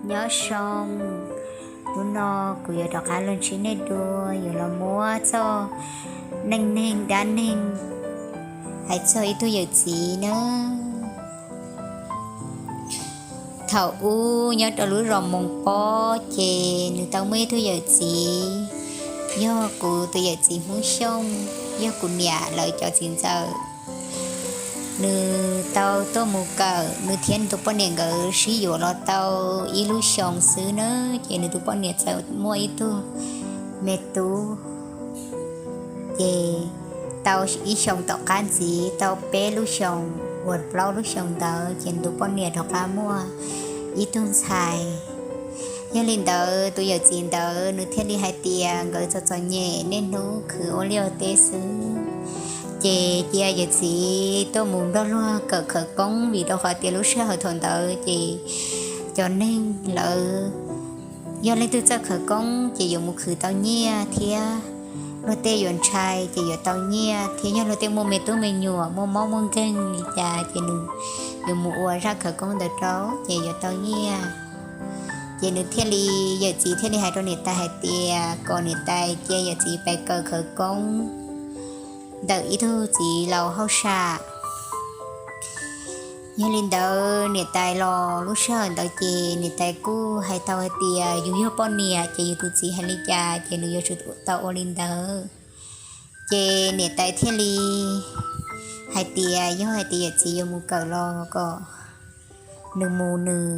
Nyob zoo, hnub no kuv yuav rov qab los ntsib nej dua, yuav los muab txog neej neeg dab neeg hais txog ib tug yawm txiv nawb. Thaum ub nyob rau lub zos Moos Pob ces nws tau muaj ib tug yawm txiv, yog kuv tus yawm txiv Hmoob Xyooj, yog kuv niam lawv cov txiv ntxawm. Nws tau tuaj mus kawm, nws thiab nws tus poj niam nkawd sib yuav los tau ib lub xyoos xwb na, ces nws tus poj niam txawm muaj ib tug me tub. Ces tau ib xyoos tom qab ntxiv, tau peb lub xyoos uas plaub lub xyoos ntawd ces nws tus poj niam rov qab muaj ib tug ntxhais. Yog li ntawd tus yawm txiv ntawd nws thiaj li hais tias nkawd txom txom nyem, niaj hnub khwv ua liaj ua teb xwb. Ces cia yawm txiv tuaj mus nrog luag kawm khawv koob, vim rau qhov tias lub sij hawm thaum ntawd ces cov neeg lawv yog leej twg txawj khawv koob ces yuav mus khwv tau nyiaj thiab, luag tej yuav ntshai ces yuav tau nyiaj thiab, yog luag tej muaj me tub me nyuam muaj mob muaj nkeeg li cas ces nws yuav mus ua zaj khawv koob ntawd rau ces yuav tau nyiaj. Ces nws thiaj li, yawm txiv thiaj li hais rau niam tais hais tias kom niam tais cia yawm txiv pais kawm khawv koob ntawm ib tug txiv laus hauj sam. Yog li ntawd niam tais los lub sij hawm ntawd ces niam tais kuj hais tau hais tias yus yog poj niam ces yus tus txiv hais li cas ces nws yuav tsum tau ua li ntawd. Ces niam tais thiaj li hais tias yog hais tias yawm txiv yuav mus kawm los kom nws mus, nws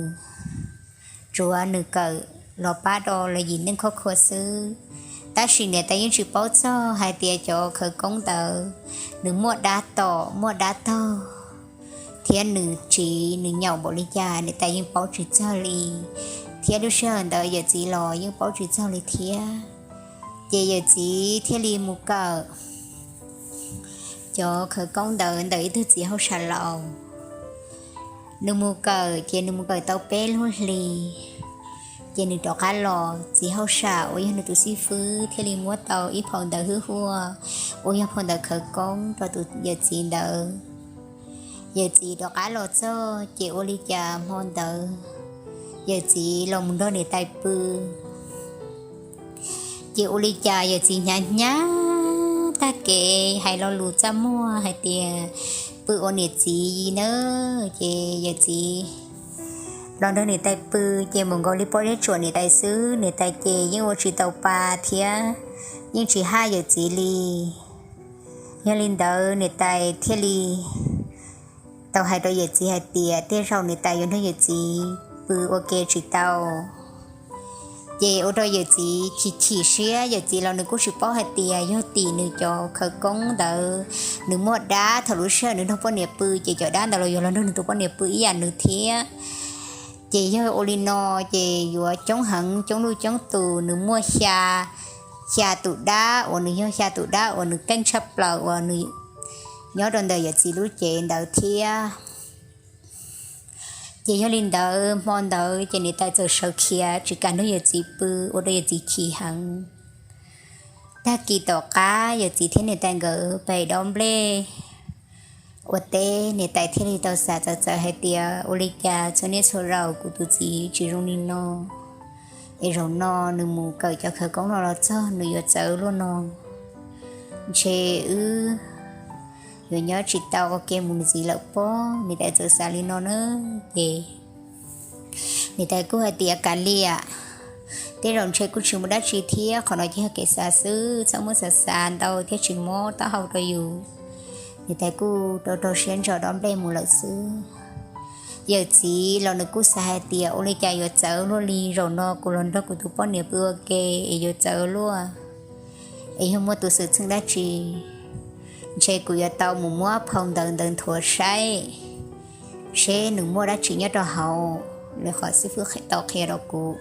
tsuav nws kawm los pab rau lawv yim neej khoj khua xwb. Tab sis niam tais yeej tsis paub txog hais tias cov khawv koob ntawd nws muaj dab tom muaj dab tog thiab nws tsiv nws nyaum npaum li cas, niam tais yeej paub tsis txog li, thiab lub sij hawm ntawd yawm txiv los yeej paub tsis txog li thiab. Ces yawm txiv thiaj li mus kawm cov khawv koob ntawd ntawm ib tug txiv hauj sam laus. Nws mus kawm ces nws mus kawm tau peb lub hlis, ces nws rov qab los, txiv hauj sam uas yog nws tus xib fwb thiaj li muab tau ib phau ntawv hwj huaj uas yog phau ntawv khawv koob rau tus yawm txiv ntawd. Yawm txiv rov qab los txog ces ua li cas hmo ntawd yawm txiv los mus nrog niam tais pw. Ces ua li cas yawm txiv hnyav hnyav tag kev hais lo lus txaj muag hais tias pw ua niam txiv nawb. Ces yawm txiv los nrog niam tais pw, ces mus nkaus li pob zeb tsuam niam tais xwb, niam tais ces yeej ua tsis tau pa thiab yeej tsis haj yawm txiv li. Yog li ntawd niam tais thiaj li tau hais rau yawm txiv hais tias tej zaum niam tais yuav nrog yawm txiv pw ua ke tsis tau. Ces ua rau yawm txiv chim chim siab, yawm txiv los nws kuj tsis paub hais tias yog tim nws cov khawv koob ntawd nws muaj dab, thaum lub sij hawm nws nrog poj niam pw ces cov dab ntawd los yuav los nrog nws tus poj niam pw ib yam nws thiab. Ces yog ua li no ces yuav coob heev, coob leej coob tus, nws muaj xya, xya tus dab uas nws yog xya tus dab uas nws keej tshaj plaws uas nws nyob rau ntawm yawm txiv lub cev ntawd thiab. Ces yog li ntawd hmo ntawd ces niam tais txawm sawv khiav tsis kam nrog yawm txiv pw, ua rau yawm txiv chim heev. Tag kis tom qab yawm txiv thiab niam tais nkawd pem dob nplej ua teb, niam tais thiaj li tau xav txawv txawv hais tias ua li cas txhua niaj txhua zaus kuv tus txiv tsis zoo li no, es zaum no nws mus kawm cov khawv koob no los txog nws yuav txawv luaj no, ntshe wb yuav nyob tsis tau ua ke mus ntxiv lawm pob. Niam tais txawm xav li no na. Ces niam tais kuj hais tias kav liam, tej zaum ntshe kuj tsis muaj dab tsi thiab, qhov no ces yog kev xav xwb, txhob muab xav xav ntau thiab tsis mob taub hau rau yus. Niam tais kuj rau rau siab ntso dob nplej mus lawm xwb. Yawm txiv los nws kuj xav hais tias ua li cas yuav txawv luaj li, zaum no kuv los nrog kuv tus poj niam pw ua ke es yuav txawv luaj, es yog muaj tus xwm txheej dab tsi, ntshe kuv yuav tau mus muab phau ntawv ntawd nthuav saib seb nws muaj dab tsi nyob rau hauv li qhov xib fwb tau qhia rau kuv.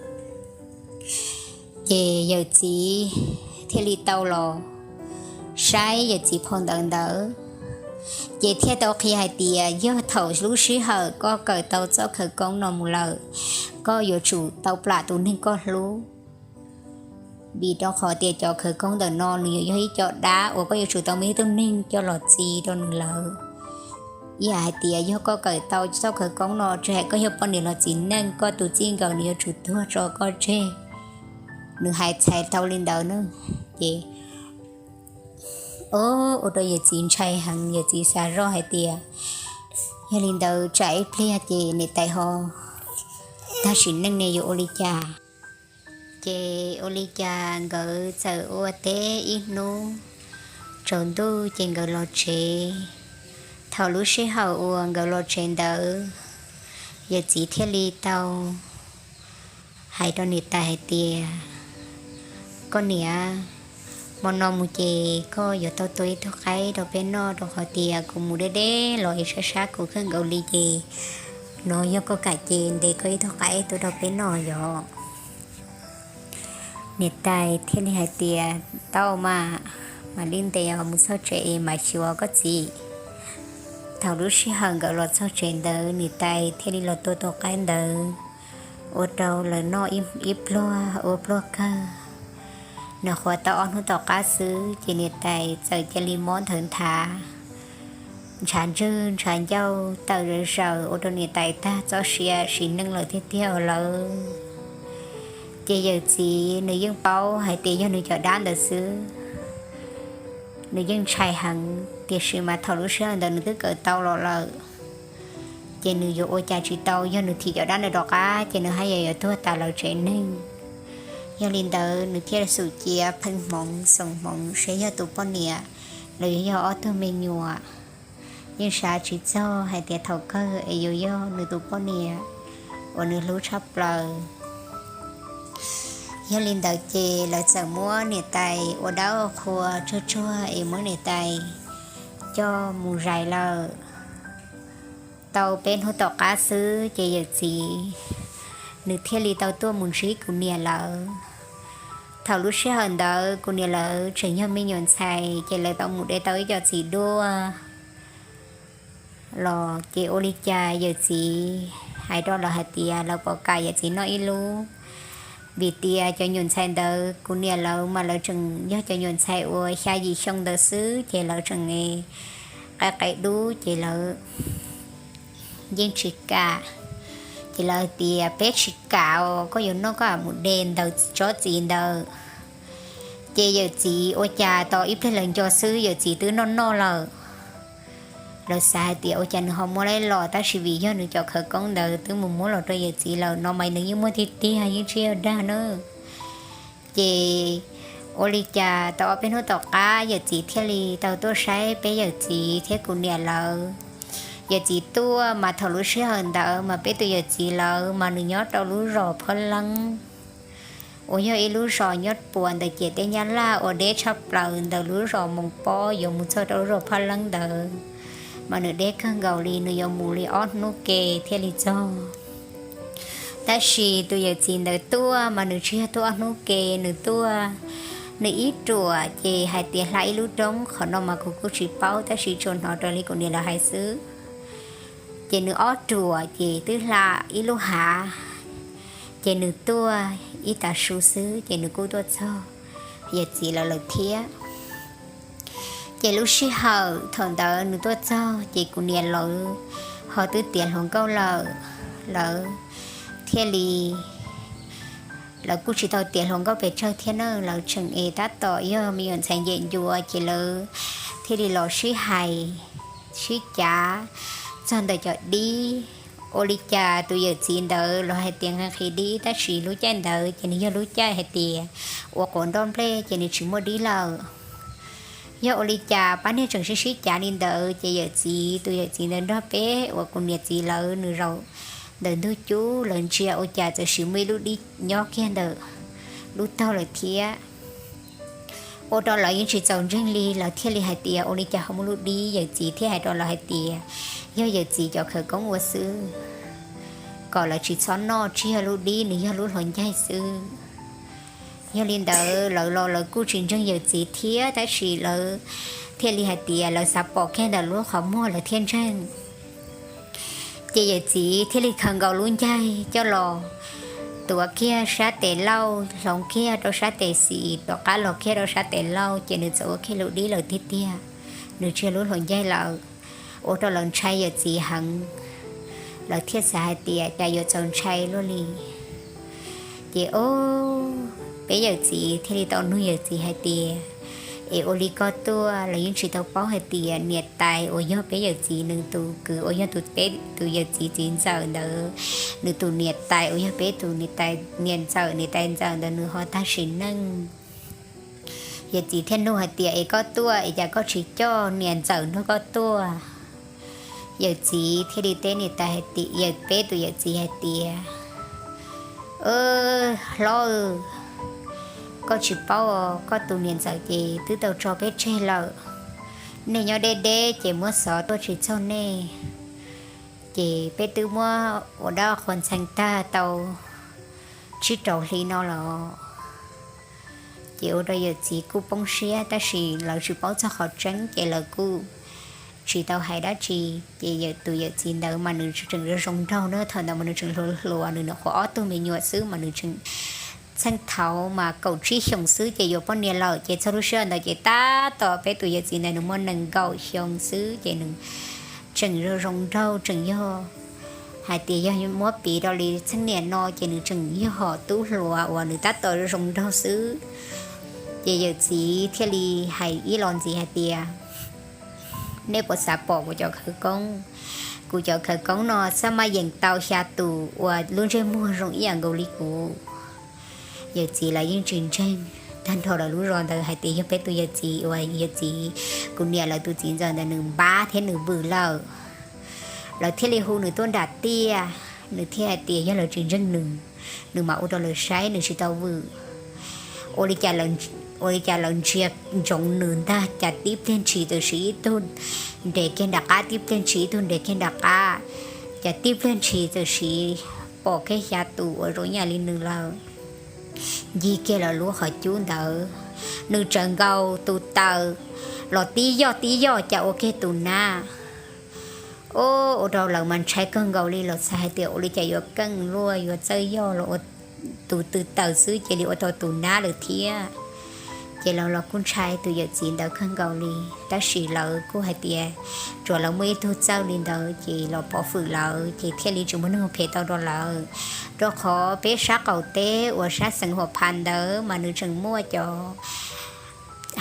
Ces yawm txiv thiaj li tau los saib yawm txiv phau ntawv ntawd, ces thiaj tau qhia hais tias yog thaum lub sij hawm koj kawm tau txoj khawv koob no mus lawm, koj yuav tsum tau plam tus neeg koj hlub, vim rau qhov tias cov khawv koob ntawm no nws yuav yog ib co dab uas koj yuav tsum tau muaj ib tug neeg coj los txi rau nws lawm. Ib yam hais tias yog koj kawm tau txoj khawv koob no, tsis hais koj yog poj niam los txiv neej, koj tus txij nkawm nws yuav tsum tuag tso koj tseg. Nws hais txhais tau li ntawd na. Ces, o, ua rau yawm txiv ntshai heev, yawm txiv xav zoj hais tias yog li ntawd tsam ib pliag ces niam tais ho tag sim neej ne yuav ua li cas. Ces ua li cas nkawd txawm ua teb ib hnub, tsaus ntuj ces nkawd los tsev. Thaum lub sij hawm uas nkawd los tsev ntawd, yawm txiv thiaj li tau hais rau niam tais hais tias, koj niam, hmo no mus ces koj yuav tau tua ib tug qaib rau peb noj, rau qhov tias kuv mus deb deb los es sab sab kuv kawg nkaus li ces no yog koj kam ces ntes koj ib tug qaib tuaj rau peb noj yom. Niam tais thiaj li hais tias, tau mas, mam li ntes mus txog tsev es mam xyuas koj txiv. Thaum lub sij hawm nkawd los txog tsev ntawd niam tais thiaj li los tua tus qaib ntawd ua rau lawv noj ib pluag ua pluag kawg. Nws qhuav tau ob hnub tom qab xwb ces niam tais txawm cia li mob nthawv nthav, ntshav ntswg ntshav ncauj tawm zaws zaws ua rau niam tais tag txoj sia sim neej lawm tiag tiag lawm. Ces yawm txiv nws yeej paub hais tias yog nws cov dab ntawd xwb, nws yeej ntshai heev, tiam sis mas thaum lub sij hawm ntawd nws twb kawm tau los lawm, ces nws yuav ua cas tsis tau, yog nws thim cov dab ntawd rov qab ces nws haj yam yuav tuag tas lawv tsev neeg. Yog li ntawd nws thiaj xum cia pheej hmoov xoom hmoov saib yog tus poj niam los yuav yog ob tug me nyuam. Yeej xav tsis txog hais tias thaum kawg es yuav yog nws tus poj niam uas nws hlub tshaj plaws. Yog li ntawd ces lawv txawm muab niam tais ua dab ua qhua tsuag tsuag es muab niam tais coj mus zais lawm. Tau peb hnub tom qab xwb ces yawm txiv nws thiaj li tau tuaj mus ntsib kuv niam lawv. Thaum lub sij hawm ntawd kuv niam lawv tseem yog me nyuam ntxhais ces lawv tau mus de tau ib co txiv duaj los ces ua li cas yawm txiv hais rau lawv hais tias lawv pom kam yawm txiv noj ib lub, vim tias cov nyuam ntxhais ntawd kuv niam lawv mas lawv tseem yog cov nyuam ntxhais uas xya yim xyoo ntawd xwb ces lawv tseem qe qe dub ces lawv yeej tsis kam. Ces lawv tias peb tsis kam os, koj yuav noj koj mus de ntawm tsob txiv ntawd. Ces yawm txiv ua cas tos ib pliag lawv nco xwb yawm txiv twb noj noj lawm. Lawv xav hais tias ua cas nws ho muab laib los tab sis vim yog nws cov khawv koob ntawd twb mus muab los rau yawm txiv lawm no mas nws yeej muaj tiag tiag yeej tsis yog dag na. Ces ua li cas tau ob peb hnub tom qab yawm txiv thiaj li tau tuaj saib peb yawm txiv thiab kuv niam lawv. Yawm txiv tuaj mas thaum lub sij hawm ntawd mas peb tus yawm txiv lawv mas nws nyob rau lub zos Phab Leeb uas yog ib lub zos nyob puas ntawm ciam teb Nyab Laj uas deb tshaj plaws ntawm lub zos Moos Pob yuav mus txog rau lub zos Phab Leeb ntawd. Mas nws deb kawg nkaus li, nws yuav mus li ob hnub ke thiaj li txog. Tab sis tus yawm txiv ntawd tuaj mas nws tsis yog tuaj ob hnub ke, nws tuaj, nws ib ruam ces hais tias hla ib lub roob, qhov no mas kuv kuj tsis paub tab sis tsuas hnov raws li kuv niam lawv hais xwb. Ces nws ob ruam ces twb hla ib lub hav, ces nws tuaj ib tav su xwb ces nws kuj tuaj txog yawm txiv lawv lawm thiab. Ces lub sij hawm thaum ntawd nws tuaj txog ces kuv niam lawv ho twb tiav hluas nkauj lawm, lawv thiaj li, lawv kuj tsis tau tiav hluas nkauj pes tsawg thiab na, lawv tseem es tab tom yog me nyuam ntxhais ncem ncua ces lawv thiaj li los sib hais sib cav txog ntawm cov dib. Ua li cas tus yawm txiv ntawd los hais tias nqhis dib tab sis lub caij ntawd ces nws yog lub caij hais tias ua quav nroj nplej ces nws tsis muaj dib lawm. Yog ua li cas pab niag tseem sib sib cav li ntawd ces yawm txiv, tus yawm txiv ntawd nrog peb uas kuv niam txiv lawv nws zaum ntawm ntug cub, lawv ntsia ua cas txawm sim muaj ib lub dib nyob kiag ntawm lub taug lawm thiab. Ua rau lawv yeej tsis txaus ntseeg li, lawv thiaj li hais tias ua li cas ho muaj lub dib, yawm txiv thiaj hais rau lawv hais tias yog yawm txiv cov khawv koob ua xwb, kom lawv tsis txhob noj, tsis yog lub dib, nws yog lub hluas ncaig xwb. Yog li ntawd lawv los lawv kuj tsis ntseeg yawm txiv thiab tab sis lawv thiaj li hais tias lawv xav pom kiag ntawm lub qhov muag lawv thiaj ntseeg. Ces yawm txiv thiaj li khaws nkaus lub ncaig coj los tuav kiag sab tes lauj, hloov kiag rau sab tes xis, rov qab los kiag rau sab tes lauj, ces nws txawm ua kiag lub dib lawm tiag tiag, nws tsis yog lub hluas ncaig lawm. ua rau lawv ntshai yawm txiv heev, lawv thiaj xav hais tias cas yuav txaus ntshai luaj li. Ces o, peb yawm txiv thiaj li tau nug yawm txiv hais tias, es ua li koj tuaj los yeej tsis tau paub hais tias niam tais uas yog peb yawm txiv nws tus kwv uas yog tus peb tus yawm txiv txiv ntxawm ntawd, nws tus niam tais uas yog peb tus niam tais niam ntxawm niam tais ntxawm ntawd nws ho tag sim neej. Yawm txiv thiaj nug hais tias, es koj tuaj es cas koj tsis coj niam ntxawm nrog koj tuaj? Yawm txiv thiaj li teb niam tais hais tias, yawm peb tus yawm txiv hais tias, hlob, koj tsis paub, koj tus niam ntxawm ces twb tau tso peb tseg lawm. Nej nyob deb deb ces muab xov tuaj tsis txog nej, ces peb twb muab ua dab qhuas ntxhee tag tau tsib rau hli no los. Ces ua rau yawm txiv kuj poob siab, tab sis lawv tsis paub txog qhov tseeb ces lawv kuj tsis tau hais dab tsi. Ces yawm tus yawm txiv ntawd mas nws tseem zoo zoo nraug na, thaum ntawd mas nws tseem hluas hluas, nws nyuam qhuav ob tug me nyuam xwb mas nws tseem, txheej thaud mas kaum tsib xyoos xwb ces yuav poj niam lawm, ces txog lub sij hawm ntawd ces tab tom peb tus yawm txiv ntawd nws muaj nees nkaum xyoo xwb ces nws tseem zoo zoo nraug, tseem yog hais tias yog muab piv rau li txheej niam no ces nws tseem yog tub hluas uas nws tab tom zoo zoo nraug xwb. Ces yawm txiv thiaj li hais ib los ntxiv hais tias, nej puas xav pom kuv cov khawv koob? Kuv cov khawv koob no xab maj yeem tau xya tus uas lub ntsej muag zoo ib yam nkaus li kuv. Yawm txiv lawv yeej tsis ntseeg, tag nrho lawv lub zos ntawd hais tias yog peb tus yawm txiv uas yawm txiv kuv niam lawv tus txiv ntxawm ntawd nws npab thiab nws vwm lawm. Lawv thiaj li hu nws tuaj nram tiaj, nws thiaj hais tias yog lawv tsis ntseeg nws, nws mam ua rau lawv saib nws tsis tau vwm. Ua li cas lawv ntsia ntsoov nws ntag, cas tib pliag ntshis txawm siv ib tug nres kiag nram qab, tib pliag ntshis ib tug nres kiag nram qab, cas tib pliag ntshis txawm siv pom kiag xya tus uas zoo ib yam li nws lawm ncig kiag lawv lub qhov cub ntawd. Nws tsawv nkaus tus taws los tib yoj tib yoj cas ua kiag tus nab. Ua rau lawv mas ntshai kawg nkaus li, lawv xav hais tias ua li cas yuav keej luaj, yuav txawj yoj los ua tus tw taws xwb cia li ua tau tus nab lawm thiab. Ces lawv los kuj ntshai tus yawm txiv ntawd kawg nkaus li, tab sis lawv kuj hais tias tsuas lawv muaj ib tug txawj li ntawd ces los pov hwm lawv ces thiaj li tsis muaj neeg phem tau rau lawv. Rau qhov peb sab qaum teb uas sab xeev Huam Phas ntawd mas nws tseem muaj cov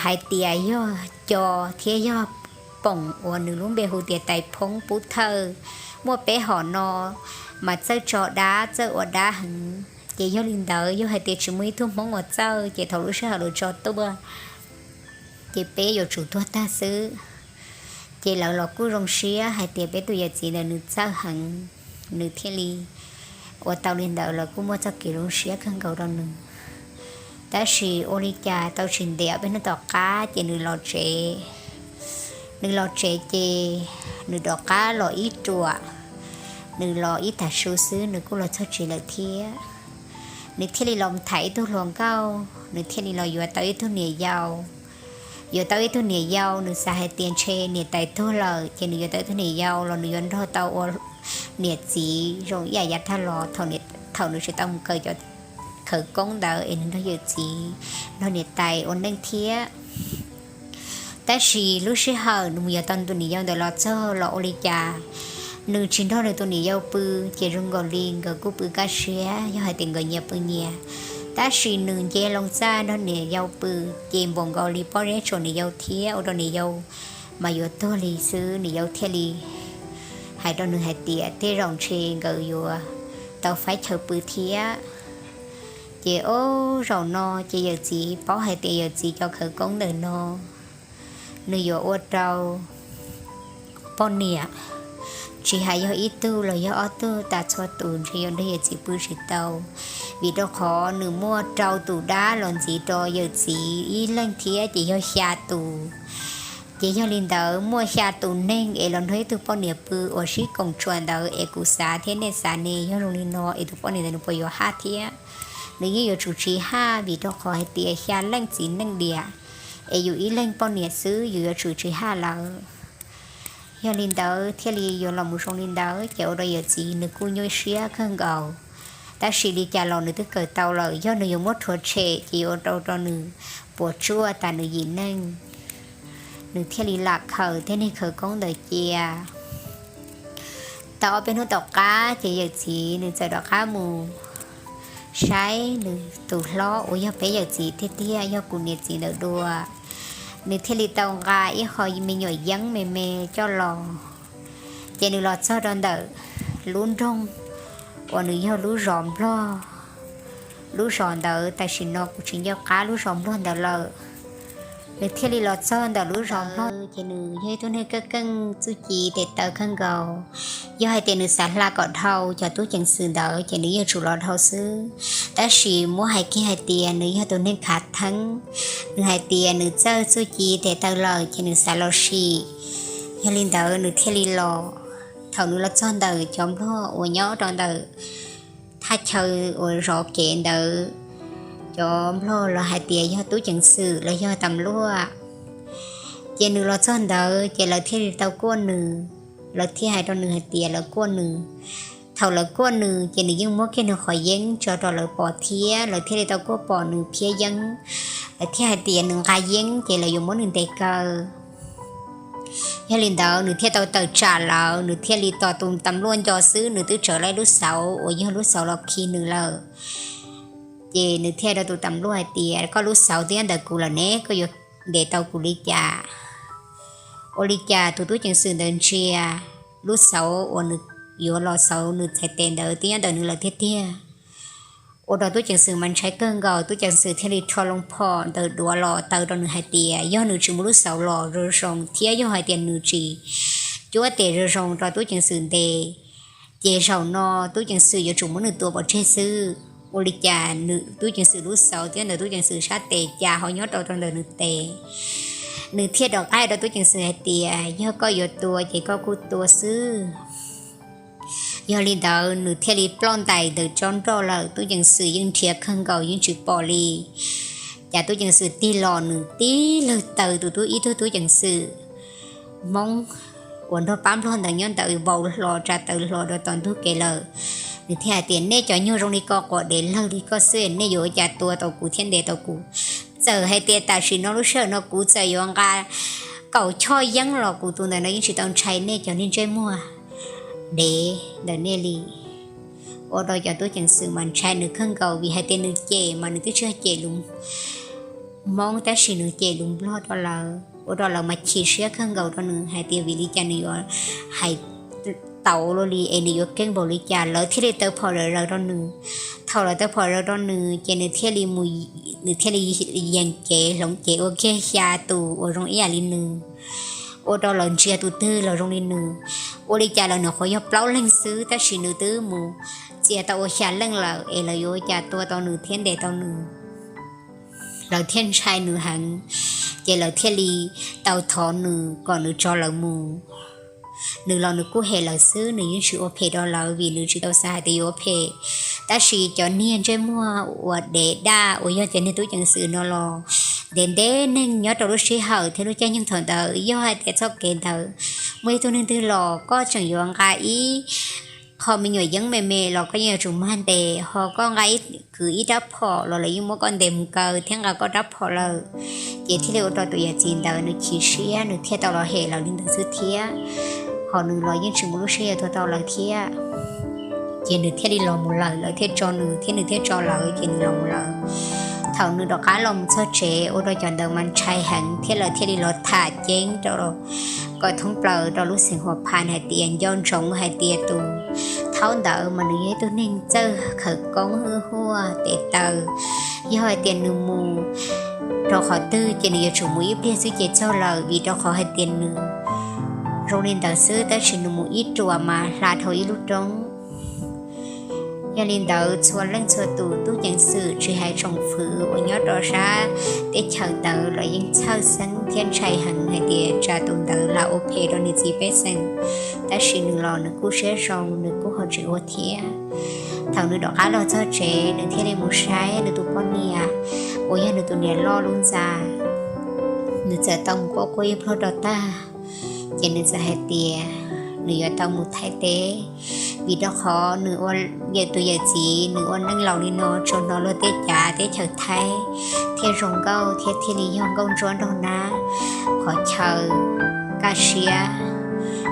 hais tias yog co thiab yog poom uas nws lub npe hu tias tais phoob pub thawj, muaj peb hom no mas txawj tso dab txawj ua dab heev. Ces yog li ntawd yog hais tias tsis muaj ib tug Hmoob uas txawj ces thaum lub sij hawm lawv tso tuaj ces peb yuav tsum tuag tag xwb. Ces lawv los kuj zoo siab hais tias peb tus yawm txiv ntawd nws txawj heev, nws thiaj li ua tau li ntawd, lawv kuj muaj txoj kev zoo siab kawg nkaus rau nws. Tab sis ua li cas tau tsis ntev peb hnub tom qab ces nws los tsev. Nws los tsev ces nws rov qab los ib ruam, nws los ib tag su xwb nws kuj los txog tsev lawm thiab. Nws thiaj li los tham ib tug hluas nkauj, nws thiaj li los yuav tau ib tug niam yau. Yuav tau ib tug niam yau, nws xav hais tias ntshe niam tais tuag lawm ces nws yuav tau ib tug niam yau los nws yuav nrog tau ua niam txiv zoo ib yam yav tag los thaum nws tsis tau mus kawm cov khawv koob ntawd es nws nrog yawm txiv, nrog niam tais ua neej thiab. Tab sis lub sij hawm nws mus yuav tau nws tus niam yau ntawd los txog los ua li cas nws tsis nrog nws tus niam yau pw, ces zoo nkaus li nkawd kuj pw kaj siab yog hais tias nkawd nyias pw nyias. Tab sis nws nce hlo txaj nrog niam yau pw, ces npaum nkaus li pob zeb tsuam niam yau thiab ua rau niam yau mas yuav tuag li xwb. Niam yau thiaj li hais rau nws hais tias tej zaum ntshe nkawd yuav tau faib chaw pw thiab. Ces ob zaug no ces yawm txiv paub hais tias yawm txiv cov khawv koob ntawm no nws yuav ua rau poj niam, tsis hais yog ib tug los yog ob tug tas txhua tus ntshe yuav nrog yawm txiv pw tsis tau, vim rau qhov nws muaj rau tus dab los ntxiv rau yawm txiv ib leeg thiab ces yog xya tus. Ces yog li ntawd muaj xya tus neeg es los nrog ib tug poj niam pw uas sib koom tsuam ntawd es kuv xav thiab nej xav ne yog zoo li no es tus poj niam ntawd nws puas yuav haj thiab? Nws yeej yuav tsum tsis haj vim rau qhov hais tias xya leej txiv neej diam, es yus ib leeg poj niam xwb yus yuav tsum tsis haj lawm. Yog li ntawd thiaj li yuav los mus zoo li ntawd ces ua rau yawm txiv nws kuj nyuaj siab kawg nkaus. Tab sis li cas los nws twb kawm tau lawm, yog nws yuav muab rhuav tshem ces yuav ua rau rau nws puas tsuaj tas nws yim neej. nws thiaj li lam khaws tej neeg khawv koob ntawd cia. Tau ob peb hnub tom qab ces yawm txiv nws txawm rov qab mus saib nws tus hlob uas yog peb yawm txiv tiag tiag, yog kuv niam txiv ntawd dua. Nws thiaj li tau nqa ib qho me nyuam yeeb me me coj los. Ces nws los txog rau ntawm lub nroog uas nws yog lub zos Nplog. Lub zos ntawd tam sim no kuv tsis nco qab lub zos Nplog ntawd lawm. Nws thiaj li los txog ntawm lub zos Nplog ces nws yog ib tug neeg keej keej txuj ci tes taw kawg nkaus. Yog hais tias nws xav hla kom dhau cov tub ceev xwm ntawd ces nws yeej tsum los dhau xwb. Tab sis muab hais kiag hais tias nws yog tus neeg khav theeb, nws hais tias nws txawj txuj ci tes taw lawm ces nws xav los sim. Yog li ntawd nws thiaj li los. Thaum nws los txog ntawm cov Nplog uas nyob rau ntawm thaj chaw uas zov kev ntawd, cov Nplog los hais tias yog tub ceev xwm los yog tam luaj, ces nws los txog ntawd ces lawv thiaj li tau kuaj nws. Lawv thiaj hais rau nws hais tias lawv kuaj nws. Thaum lawv kuaj nws ces nws yeej muab kiag nws qhov yeeb tso rau lawv pom thiab, lawv thiaj li tau kuaj pom nws phiab yeeb. Lawv thiaj hais tias nws nqa yeeb ces lawv yuav muab nws ntes kaw. Yog li ntawd nws thiaj tau tawm tsam lawv, nws thiaj li tos tus tam luaj nco xwb, nws twb tsawv lawv lub xauv uas yog lub xauv los khi nws lawm. Ces nws thiaj rau tus tam luaj hais tias koj lub xauv twb nyob ntawm kuv lawm ne, koj yuav ntes tau kuv li cas? Ua li cas tus tub ceev xwm ntawd ntsia lub xauv uas nws yuav los xauv nws txhais tes ntawd twb nyob ntawm nws lawm tiag tiag. Ua rau tub ceev xwm mas ntshai kawg nkaus, tub ceev xwm thiaj li rho loo phom ntawm duav los taw rau nws hais tias yog nws tsis muab lub xauv los zoo zoo thiab yog hais tias nws tsis cuab tes zoo zoo rau tub ceev xwm ntes, ces zaum no tub ceev xwm yuav tsum muab nws tua pov tseg xwb. Ua li cas nws tub ceev xwm lub xauv thiab ntawm tub ceev xwm sab tes cas ho nyob rau rau ntawm nws tes. Nws thiaj rov qab rau tub ceev xwm hais tias yog koj yuav tua ces koj kuj tua xwb. Yog li ntawd nws thiaj li ploj ntais ntawm tsob nroj lawm, tub ceev xwm yeej nrhiav kawg nkaus yeej tsis pom li. Cas tub ceev xwm tig los nws tib lawg taw tus tub ib tug tub ceev xwm Hmoob uas nrog pab Nplog ntawd nyob ntawd vau hlo tsa taw hlo rau tom ntug kev lawm. Nws thiaj hais tias nej cov nyuag zoo li ko quav dev lawg li koj xwb nej yuav ua cas tua tau kuv thiab ntes tau kuv? Txawm hais tias tam sim no lub sij hawm no kuv txawm yuav nqa kaum choj yeeb los kuv tus ntawm no yeej tsis tau ntshai nej cov niag ntsej muag dev ntawm nej li. Ua rau cov tub ceev xwm mas ntshai nws kawg nkaus vim hais tias nws cem mas nws twb tsis yog cem lus Hmoob tab sis nws cem lus Nplog rau lawv, ua rau lawv mas chim siab kawg nkaus rau nws hais tias vim li cas nws yuav hais tau luaj li es nws yuav keeb npaum li cas, lawv thiaj li taw phom zom zaws rau nws. Thaum lawv taw phom zom zaws rau nws ces nws thiaj li mus, nws thiaj li yees cev hloov cev ua kiag xya tus uas zoo ib yam li nws, ua rau lawv ntsia tus twg los zoo li nws. Ua li cas lawv nyuam qhuav yog plaub leeg xwb tab sis nws twb mus txia tau ua xya leej lawm es lawv yuav ua cas tua tau nws thiab ntes tau nws? Lawv thiaj ntshai nws heev, ces lawv thiaj li tau thov nws kom nws tso lawv mus. Nws los nws kuj hem lawv xwb, nws yeej tsis ua phem rau lawv vim nws tsis tau xav hais tias yuav ua phem. Tab sis cov niag ntsej muag uas dev daj uas yog cov niag tub ceev xwm no los ntev ntev neeg nyob rau lub sij hawm thiab lub caij nyoog thaum ntawd yog hais tias txoj kev ntawd muaj ib tug neeg twg los koj tseem yuav nqa ib qho me nyuam yeeb me me los koj yeej yuav tsum mag ntes, ho koj nqa ib, kwv ib rab phom los lawv yeej muab koj ntes mus kaw thiab nqa koj rab phom lawm. Ces thiaj li ua rau tus yawm txiv ntawd nws chim siab nws thiaj tau los hem lawv li ntawd xwb thiab. Ho nws los yeej tsis muaj lub siab yuav tua tau lawv thiab. Ces nws thiaj li los mus lawm, lawv thiaj tso nws thiab nws thiaj tso lawv ces nws los mus lawm. Thaum nws rov qab los mus txog tsev ua rau cov ntawd mas ntshai heev thiab lawv thiaj li los tham ceeb rau kom thoob plaws rau lub xeev Huas Phas hais tias nco ntsoov hais tias tus thaub ntawd mas nws yog ib tug neeg txawj khawv koob hwj huaj tes taw. Yog hais tias nws mus rau qhov twg ces nws yuav tsum mus ib pliag xwb ces txog lawm vim rau qhov hais tias nws zoo li ntawd xwb tab sis nws mus ib ruam mas hla dhau ib lub roob. Yog li ntawd txhua leej txhua tus tub ceev xwm tsis hais tsoom fwv uas nyob rau sab teb chaws ntawd los yeej txhawj xeeb thiab ntshai heev hais tias tsam tus ntawd lam ua phem rau niam txiv pej xeem, tab sis nws los nws kuj siab zoo nws kuj ho tsis ua thiab. Thaum nws rov qab los txog tsev nws thiaj li mus saib nws tus poj niam uas yog nws tus niam loj lub ntxa. Nws txawm tau mus quaj quaj ib pliag rau tag, ces nws txawm hais tias nws yuav tau mus Thaib teb, vim rau qhov nws ua, yawm tus yawm txiv nws ua neej laus li no tsuas hnov luag tej cav teb chaws Thaib thiaj zoo nkauj thiab thiaj li yog nkauj ntsuab nrog nab, qhov chaw kaj siab,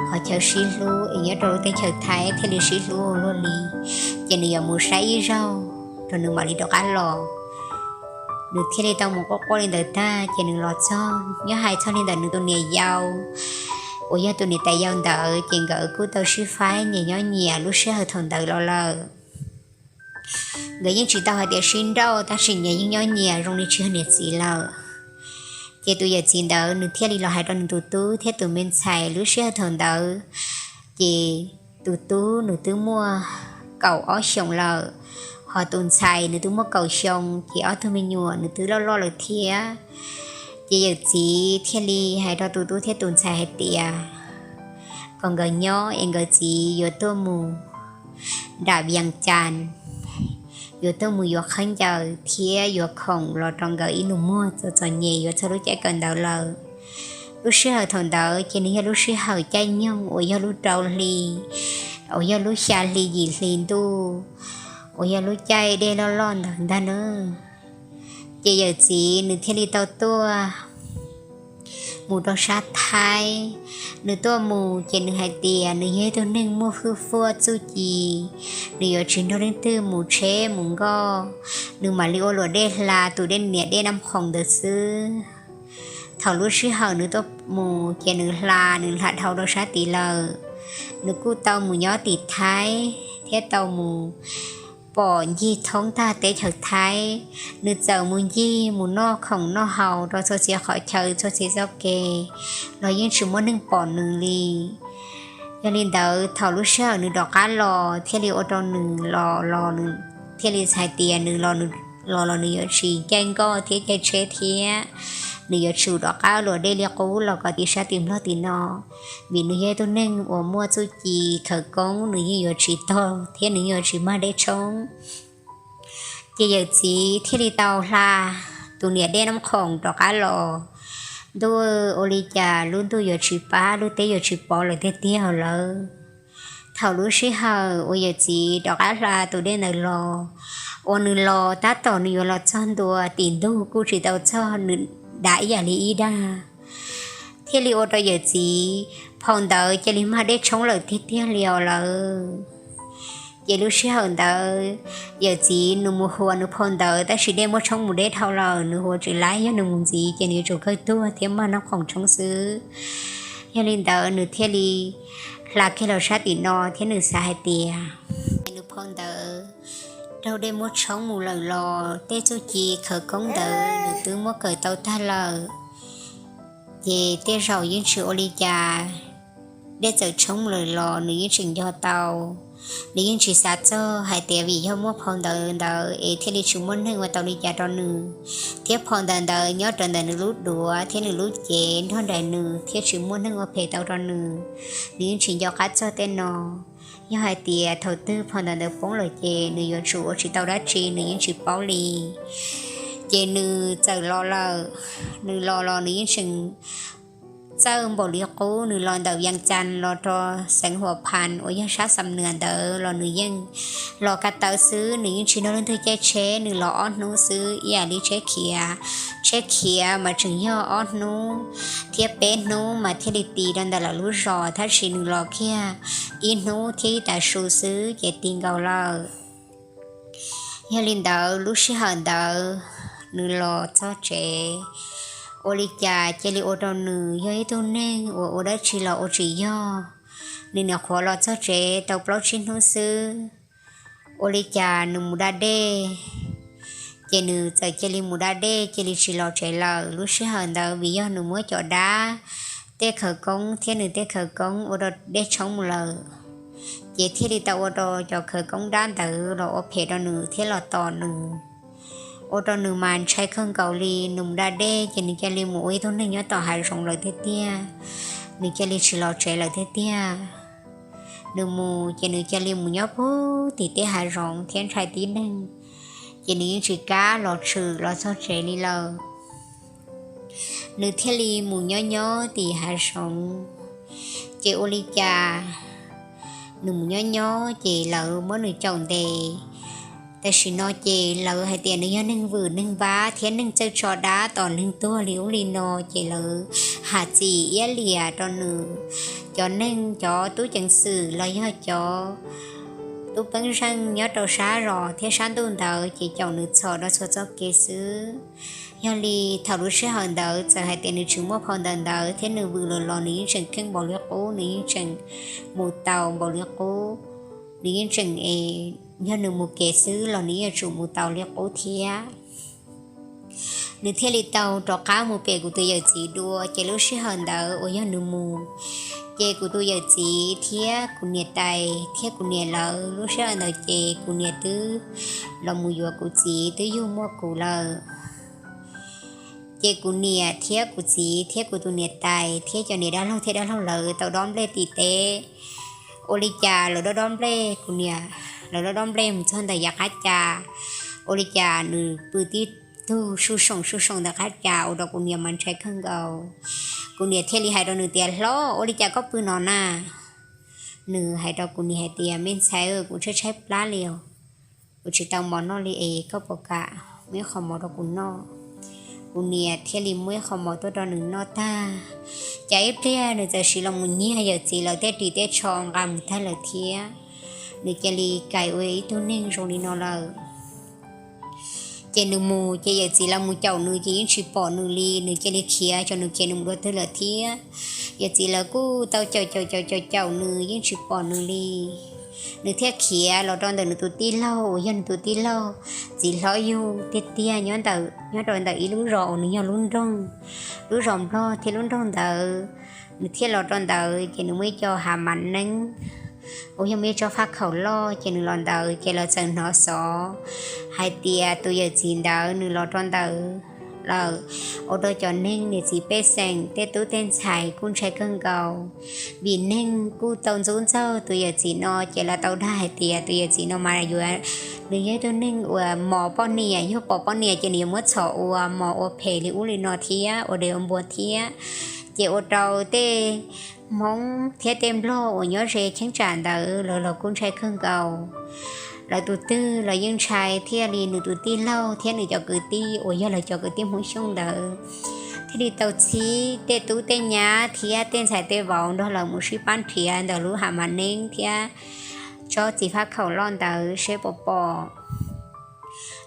qhov chaw sib hlub es nyob rau lub teb chaws Thaib thiaj li sib hlub ua luaj li. Ces nws yuav mus saib ib zaug rau nws mam li rov qab los. Nws thiaj li tau mus quaj quaj li ntawd tag ces nws los txog, nyob hais txog li ntawm nws tus niam yau uas yog tus niam tais yau ntawd ces nkawd kuj tau sib faib nyias nyob nyias lub sij hawm thaum ntawd los lawm. Nkawd yeej tsis tau hais tias sib nrauj tab sis nyias yeej nyob nyias zoo li tsis yog niam txiv lawm. Ces tus yawm txiv ntawd nws thiaj li los hais rau nws tus tub thiab tus me ntxhais lub sij hawm thaum ntawd, ces tus tub nws twb muaj kaum ob xyoos lawm, ho tus ntxhais nws twb muaj kaum xyoo ces ob tug me nyuam nws twb loj loj lawm thiab. Ces yawm txiv thiaj li hais rau tus tub thiab tus ntxhais hais tias kom nkawd nyob es nkawd txiv yuav tuaj mus nram Vias Cas, yuav tuaj mus yuav khaub ncaws thiab yuav khoom los rau nkawd ib nus muag txom txom nyem yuav txog lub caij kawm ntawv lawm. Lub sij hawm thaum ntawd ces nws yog lub sij hawm caij nyoog uas yog lub rau hli, uas yog lub xya hli yim hli ntuj, uas yog lub caij dej loj loj ntawd ntag na. Ces yawm txiv nws thiaj li tau tuaj mus rau sab Thaib. Nws tuaj mus ces nws hais tias nws yog ib tug neeg muaj hwj fuaj txuj ci, nws yuav tsis nrog leej twg mus tsheb mus nkoj, nws mam li ua luam dej hla tus dej niam dej Nab Khoom ntawd xwb. Thaum lub sij hawm nws tuaj mus ces nws hla, nws hla dhau rau sab tid lawm. Nws kuj tau mus nyob tim Thaib thiab tau mus pom ncig thoob tag teb chaws Thaib. Nws txawm mus ncig mus noj khoom noj haus rau txhua txhia qhov chaw txhua txhia txoj kev los yeej tsis muaj neeg pom nws li. Yog li ntawd thaum lub sij hawm nws rov qab los thiaj li ua rau nws los los nws thiaj li hais tias nws los los nws yuav tsis caij nkoj thiab caij tsheb thiab, nws yuav tsum rov qab luam dej li qub los kom tim sab tim Nplog tim no, vim nws yog ib tug neeg uas muaj txuj ci khawv koob, nws yeej yuav tsis tog thiab nws yeej yuav tsis mag dej tshoob. Ces yawm txiv thiaj li tau hla tus niam dej Nab Khoom rov qab los. Ntuj, ua li cas lub ntuj yuav tsis pab, lub teb yuav tsis pov lawm tiag tiag hos lawm. Thaum lub sij hawm uas yawm txiv rov qab hla tus dej ntawd los, uas nws los tab tom nws yuav los txog ntua tim ntug kuj tsis tau txog, nws dav ib yam li ib dag, thiaj li ua rau yawm txiv phau ntawd cia li mag dej tshoob lawm tiag tiag li os lawm. Ces lub sij hawm ntawd yawm txiv nws mus huas nws phau ntawd tab sis dej muab tshoob mus deb dhau lawm, nws huas tsis laib, yog nws mus ntxiv ces nws yuav tsum kawg tuag thiab mag Nab Khoom tshoob xwb. Yog li ntawd nws thiaj li hla kiag los sab tim no thiab nws xav hais tias nws phau ntawd raug dej muab tshoob mus lawm los tej txuj ci khawv koob ntawd nws twb muab kawm tau tag lawm. Ces tej zaum yeej tsis ua li cas, dej txawm tshoob lawm los nws yeej tseem nco tau. Nws yeej tsis xav txog hais tias vim yog muaj phau ntawv ntawd es thiaj li tsis muaj neeg ua tau li cas rau nws, thiab phau ntawv ntawd nyob rawv ntawm nws lub duav thiab nws lub cev nrog nraim nws thiab tsis muaj neeg ua phem tau rau nws, nws yeej tsis nco qab txog tej no. Yog hais tias thaum twg phau ntawv ntawd poob lawm ces nws yuav tsum ua tsis tau dab tsi nws yeej tsis paub li. Ces nws txawm los lawm, nws los los nws yeej tseem txawj npaum li qub, nws los ntawm Vias Cas los rau xeev Huas Phas uas yog sab Xam Nuas ntawd los nws yeej los ka taw xwb, nws yeej tsis nrog leej twg caij tsheb, nws los ob hnub xwb ib yam li tsheb khiav. Tsheb khiav mas tseem yog ob hnub thiab peb hnub mas thiaj li tis rau ntawm lawv lub zos, tab sis nws los kiag ib hnub thiab ib tav su xwb ces tis nkaus lawm. Yog li ntawd lub sij hawm ntawd nws los txog tsev, ua li cas cia li ua rau nws yog ib tug neeg uas ua dab tsi los ua tsis yog. Nws nyuam qhuav los txog tsev tau plaub tsib hnub xwb, ua li cas nws mus da dej, ces nws txawm cia li mus da dej cia li tsis los tsev lawm. Lub sij hawm ntawd vim yog nws muab cov dab tej khawv koob thiab nws tej khawv koob ua rau dej tshoob mus lawm, ces thiaj li tau ua rau cov khawv koob dab ntawd los ua phem rau nws thiab los tom nws, ua rau nws mas ntshai kawg nkaus li. Nws mus da dej ces nws cia li mus ua ib tug neeg nyob tom hav zoov lawm tiag tiag, nws cia li tsis los tsev lawm tiag tiag. Nws mus ces nws cia li mus nyob puag tim tej hav zoov thiab ntshai tib neeg, ces nws yeej tsis kam los tshwm los txog tsev li lawm. Nws thiaj li mus nyob nyob tim hav zoov, Ces ua li cas nws mus nyob nyob ces lawv muab nws caum ntes. Tam sim no ces lawv hais tias nws yog neeg vwm neeg npab thiab neeg txawj tso dab tos neeg tuag li ub li no, ces lawv has txim iab liam rau nws. Cov neeg, cov tub ceev xwm los yog cov tub peeb zeej nyob rau sab zos thiab sab ntuj ntawd ces caum nws txhom rau txhua txoj kev xwb. Yog li thaum lub sij hawm ntawd txawm hais tias nws tsis muaj phau ntawv ntawv thiab nws vwm lawm los nws yeej tseem kheej npaum li qub, nws yeej tseem mus tau npaum li qub. Nws yeej tseem, yog nws mus kev xwb los nws yeej yuav tsum mus tau li qub thiab. Nws thiaj li tau rov qab mus pem kuv tus yawm txiv dua, ces lub sij hawm ntawd uas yog nws mus, ces kuv tus yawm txiv thiab kuv niam tais thiab kuv niam lawv, lub sij hawm ntawd ces kuv niam twb los mus yuav kuv txiv, twb yug muaj kuv lawm. Ces kuv niam thiab kuv txiv thiab kuv tus niam tais thiab cov niam dab laug thiab dab laug lawv tau dob nplej tim teb. Ua li cas lawv dob dob nplej, kuv niam, lawv dob dob nplej mus txog ntawm yav qab cas, ua li cas nws pw tib tug su soom su soom ntawm qab cas ua rau kuv niam mas ntshai kawg nkaus. Kuv niam thiaj li hais rau nws tias, Hlob, ua li cas koj pw no na? Nws hais rau kuv niam hais tias, Me ntxhais, kuv tshaib tshaib plab li os, kuv tsis tau mov noj li es koj puas kam muab ib qho mov rau kuv noj? Kuv niam thiaj li muab ib qho mov tuaj rau nws noj tag, cas ib pliag nws txawm sim los mus nyiag yawm txiv lawv tej ris tej tsho nqa mus tag lawm thiab. Nws cia li kais ua ib tug neeg zoo li no lawm. Ces nws mus ces yawm txiv lawv mus caum nws ces yeej tsis pom nws li, nws cia li khiav, xyov nws khiav nws mus dua twg lawm thiab. Yawm txiv lawv kuj tau caum caum caum caum caum nws yeej tsis pom nws li. Nws thiaj khiav los rau ntawm nws tus tij laug uas yog nws tus tij laug txiv hlob yug tiag tiag nyob rau ntawm ib lub zos uas nws yog lub nroog, lub zos nplog thiab lub nroog ntawd. Nws thiaj los rau ntawd ces nws muaj ib co hav mav neeb uas yog muaj ib tsob faj khaum loj, ces nws los ntawd ces lawv txawm hnov xov hais tias tus yawm txiv ntawd nws los rau ntawd lawm, ua rau cov neeg niam txiv pej xeem tej tub tej ntxhais kuj ntshai kawg nkaus. Vim neeg kuj tau ntxub ntxaug tus yawm txiv no, ces lawv tau dag hais tias tus yawm txiv no mas yuav, nws yog ib tug neeg uas mos poj niam, yog pom poj niam ces nws yuav muab txhom ua mos ua phem li ub li no thiab ua dev ua npua thiab. Ces ua rau tej Hmoob thiab tej Nplog uas nyob ze cheeb tsam ntawd lawv los kuj ntshai kawg nkaus. Lawv tus twg los yeej ntshai, thiaj li nws tus tij laug thiab nws cov kwv tij uas yog lawv cov kwv tij Hmoob Xyooj ntawd thiaj li tau txhib tej tub tej nyab thiab tej ntxhais tej vauv nrog lawv mus sib pab nrhiav ntawm lub hav mav neeb thiab tsob txiv faj khaum loj ntawd seb puas pom.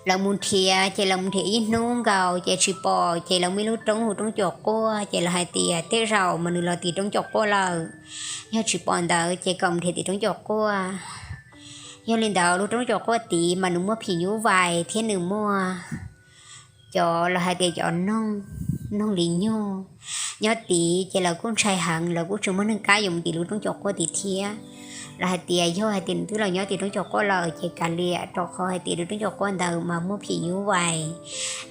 Lawv mus nrhiav ces lawv mus nrhiav ib hnub nkaus ces tsis pom, ces lawv muaj ib lub roob hu Roob Cuam Quaj, ces lawv hais tias tej zaum mas nws los tim Roob Cuam Quaj lawm. Yog tsis pom ntawd ces kom mus nrhiav tim Roob Cuam Quaj. Yog li ntawd lub Roob Cuam Quaj tid mas nws muaj phim nyuj vais thiab nws muaj cov los hais tias cov noog, noog li nyuag nyob tid, ces lawv kuj ntshai heev, lawv kuj tsis muaj neeg kam yuav mus tim lub Roob Cuam Quaj tid thiab. Lawv hais tias yog hais tias nws twb los nyob tim Roob Cuam Quaj lawm ces kav liam, rau qhov hais tias lub Roob Cuam Quaj ntawd mas muaj phim nyuj vais.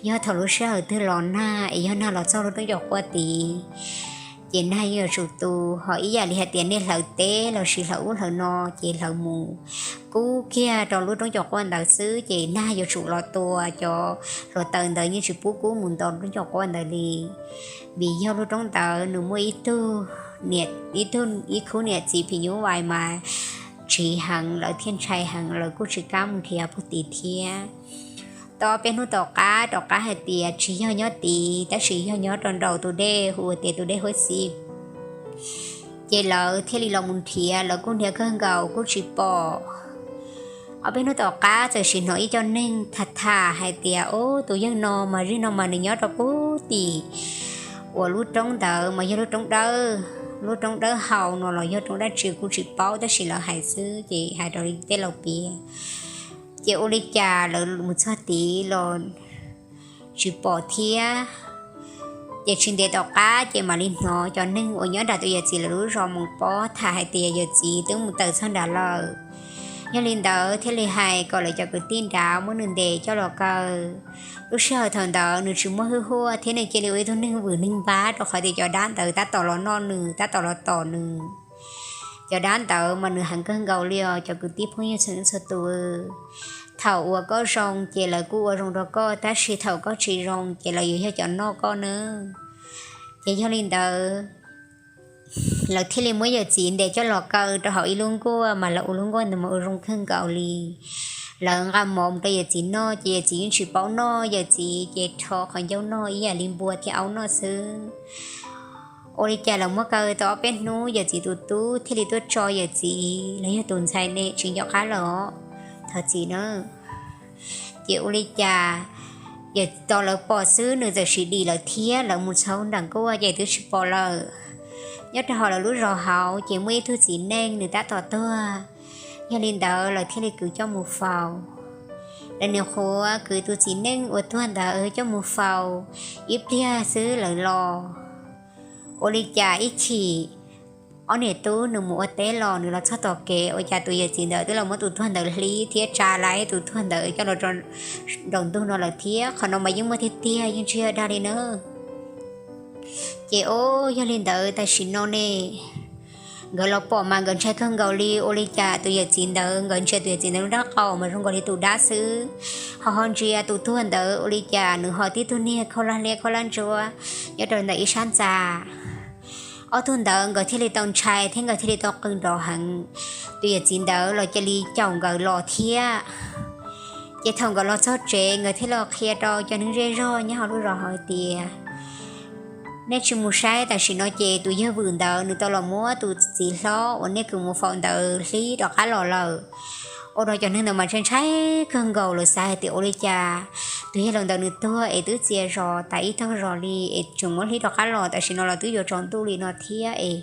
Yog thaum lub sij hawm twg los nag es yog nag los txog lub Roob Cuam Quaj tid ces nag yeej yuav tsum tu, ho ib yam li hais tias nej hlawv teb los sis hlawv ub hlawv no ces hlawv mus kub kiag rau lub Roob Cuam Quaj ntawd xwb ces nag yuav tsum los tua, cov hluav taws ntawd yeej tsis pub kub mus nto Roob Cuam Quaj ntawd li. Vim yog lub roob ntawd nws muaj ib tug, ib tug ib khub niam txiv phim nyuj vais mas tsiv heev, lawv thiaj ntshai heev, lawv kuj tsis kam mus nrhiav puag tid thiab. Tau ob peb hnub tom qab rov qab hais tias tsis yog nyob tid tab sis yog nyob rau nraum tus dej hu ua tias tus dej Huab Xib. Ces lawv thiaj li los mus nrhiav, lawv kuj nrhiav kawg nkaus kuj tsis pom. Ob peb hnub tom qab txawm sim hnov ib co neeg tham tham hais tias, Ub, tus yawg no mas zij no mas nws nyob rau puag tim uas lub roob ntawd mas yog lub roob dawb, lub roob dawb hau no los yog roob dab tsi kuj tsis paub, tab sis lawv hais xwb ces hais raws li tej laus piav. Ces ua li cas lawv mus txog tid los tsis pom thiab. Ces tsis ntev tom qab ces mam li hnov cov neeg uas nyob nram tus yawm txiv lawv lub zos Moos Pob tham hais tias yawm txiv twb mus tawm txog nrad lawm. Yog li ntawd thiaj li hais kom lawv cov kwv tij nrad muab nws ntes coj los kaw. Lub sij hawm thaum ntawd nws tsis muaj hwj huaj thiab nws cia li ua ib tug neeg vwm neeg npab rau qhov tias cov dab ntawd tab tom los noj nws, tab tom los tom nws. Cov dab ntawd mas nws heev kawg nkaus li os cov kwv tij phooj ywg txhua leej txhua tus. Thaum uas koj zoo ces lawv kuj ua zoo rau koj, tab sis thaum koj tsis zoo ces lawv yuav yog cov noj koj nawb. Ces yog li ntawd, lawv thiaj li muab yawm txiv ntes coj los kaw rau hauv ib lub nkuaj, mas lawv ua lub nkuaj ntawd mas ua zoo kawg nkaus li. Lawv nqa mov mus rau yawm txiv noj ces yawm txiv yeej tsis paub noj, yawm txiv ces rho qhov ncauj noj ib yam li npua thiab aub noj xwb. Ua li cas lawv muab kaw tau ob peb hnub, yawm txiv tus tub thiaj li tuaj tso yawm txiv los yog tus ntxhais ne tsis nco qab los thov txim na. Ces ua li cas yawm txiv tos lawv pom xwb nws txawm sim dim lawm thiab, lawv mus txhawb nram nkuaj ces twb tsis pom lawm. Nyob rau hauv lawv lub zos hauv ces muaj ib tug txiv neej nws tab tom tuag, yog li ntawd lawv thiaj li kwv coj mus faus. Lawv nim qhuav kwv tus txiv neej uas tuag ntawd coj mus faus ib pliag xwb lawv los. Ua li cas ib chim ob niam tub nws mus ua teb los nws los txog tom kev, ua cas tus yawm txiv ntawd twb los muab tus tuag ntawd hlib thiab tsa lawm tus tuag ntawd coj los rau nraum ntug no lawm thiab. Qhov no mas yeej muaj tiag tiag, yeej tsis yog dag li na. Ces o, yog li ntawd tam sim no ne nkawd los pom mas nkawd ntshai kawg nkaus li. Ua li cas tus yawm txiv ntawd, nkawd ntsia tus yawm txiv ntawd lub nraub qaum mas zoo nkaus li tus dab xwb, ho ho ntsia tus tuag ntawd ua li cas nws ho tib tug niag khaub hlab liab khaub hlab ntsuab nyob rau ntawm ib sab ntxa. Ob tug ntawd nkawd thiaj li tau ntshai thiab nkawd thiaj li tau qw nrov heev. Tus yawm txiv ntawd los cia li caum nkawd los thiab. Ces thaum nkawd los txog tsev nkawd thiaj los qhia rau cov neeg zej zog nyob hauv lub zos hais tias, nej tsis mus saib, tam sim no ces tus yawg Vwm ntawd nws tau los muab tus txiv hlob uas nej kwv mus faus ntawd hlib rov qab los lawm. Ua rau cov neeg ntawd mas ntshai ntshai kawg nkaus, lawv xav hais tias ua li cas tus yawg laus ntawd nws tuag es twb txias zos tas ib tog zos li es tseem muab hlib rov qab los, tam sim no los twb yuav tsaus ntuj li no thiab es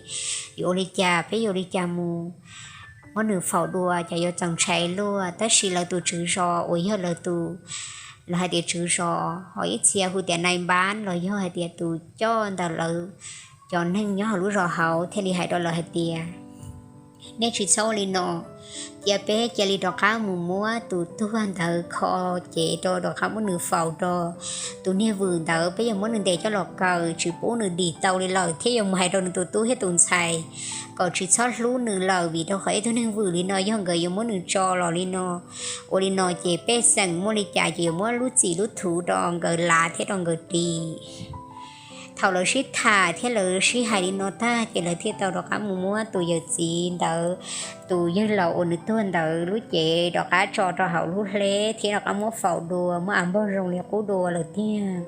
yuav ua li cas, peb yuav ua li cas mus muab nws faus dua, cas yuav txaus ntshai luaj. Tab sis lawv tus tswv zos uas yog lawv tus, lawv hais tias tswv zos, ho ib txhia hu tias nai npab los yog hais tias tus coj ntawm lawv cov neeg nyob hauv lub zos hauv thiaj li hais rau lawv hais tias, nej tsis txhob ua li no, cia peb cia li rov qab mus muab tus tuag ntawd kho, ces rov qab muab nws faus rau tus niag Vwm ntawd, peb yuav muab nws ntes coj los kaw, tsis pub nws dim tau li lawm, thiab yuav mus hais rau nws tus tub thiab tus ntxhais kom tsis txhob hlub nws lawm, vim rau qhov ib tug neeg Vwm li no yog nkawd yuav muab nws tso los li no. Ua li no ces pej xeem muaj li cas ces yuav muab lub txim lub thuv rau nkawd lav thiab rau nkawd ris. Thaum lawv sib tham thiab lawv sib hais li no tag ces lawv thiaj tau rov qab mus muab tus yawm txiv ntawd, tus yawg laus uas nws tuag ntawd lub cev rov qab tso rau hauv lub hleb thiab rov qab muab faus dua, muab av npog zoo li qub dua lawm tiag.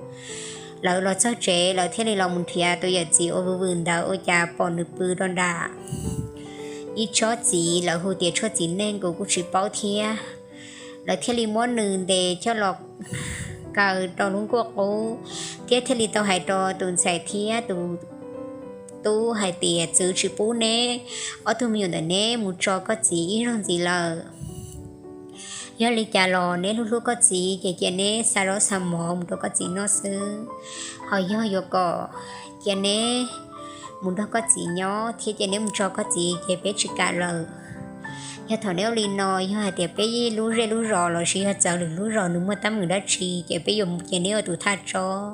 Lawv los txog tsev lawv thiaj li los mus nrhiav tus yawm txiv uas Vwm Vwm ntawd, ua cas pom nws pw rau nram ib tsob txiv, lawv hu tias tshuaj txiv neej, kuv kuj tsis paub thiab. Lawv thiaj li muab nws ntes coj los kaw rau lub nkuaj qub, thiab thiaj li tau hais rau tus ntxhais thiab tus tub hais tias, txwv tsis pub neb ob tug me nyuam ntawm neb mus tso koj txiv ib zaug ntxiv lawm. Yog li cas los neb hlub hlub koj txiv ces cia neb xa zaub xa mov mus rau koj txiv noj xwb, ho yog yuav kom cia neb mus nrog koj txiv nyob thiab cia neb mus tso koj txiv ces peb tsis kam lawm. Yog thaum neb ua li no, yog hais tias peb lub zej lub zos los sis yog txawv lwm lub zos nws muaj teeb meem dab tsi ces peb yuav cia neb ua tus thaj tsob.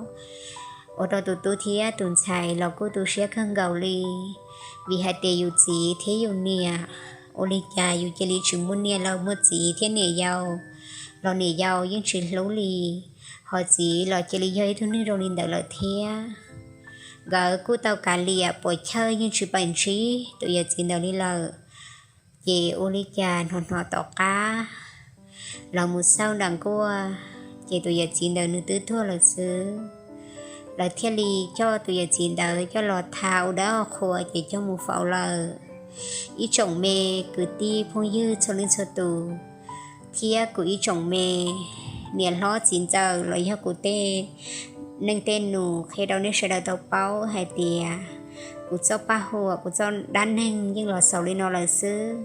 Ua rau tus tub thiab tus ntxhais los kuj tu siab kawg nkaus li, vim hais tias yus txiv thiab yus niam, ua li cas yus cia li tsis muaj niam los muaj txiv thiab niam yau los niam yau yeej tsis hlub li, ho txiv los cia li yog ib tug neeg zoo li ntawd lawm thiab. Nkawd kuj tau kav liam puas chawj yeej tsis pom ntsib tus yawm txiv ntawd li lawm. Ces ua li cas hnov hnov tom qab lawv mus xauj nram nkuaj, ces tus yawm txiv ntawd nws twb tuag lawm xwb. Lawv thiaj li coj tus yawm txiv ntawd coj los tha ua dab ua qhua ces coj mus faus lawm. Ib tsoom me kwv tij phooj ywg txhua leej txhua tus, thiab kuv ib tsoom me niam hlob txiv ntxawm los yog kuv tej neej tej nus qhia rau nej sawv daws tau paub hais tias kuv txoj paj huam, kuv txoj dab neeg yeej los xaus li no lawm xwb.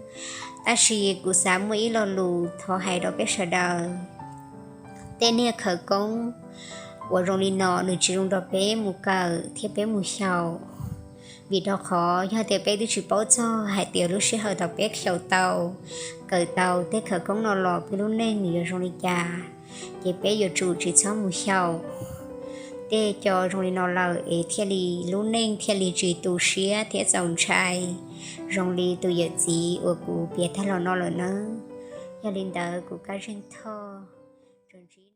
Tab sis kuv xav muaj ib lo lus thov hais rau peb sawv daws. Tej niag khawv koob uas zoo li no nws tsis zoo rau peb mus kawm thiab peb mus xyaum, vim rau qhov yog tias peb twb tsis paub txog hais tias lub sij hawm thaum peb xyaum tau, kawm tau tej khawv koob no los peb lub neej nws yuav zoo li cas, ces peb yuav tsum tsis txhob mus xyaum tej co zoo li no lawm es thiaj li lub neej thiaj li tsis tu siab thiab txaus ntshai zoo li tus yawm txiv uas kuv piav tag los no lawm nawb. Yog li ntawd kuv Kab Zeej Thoj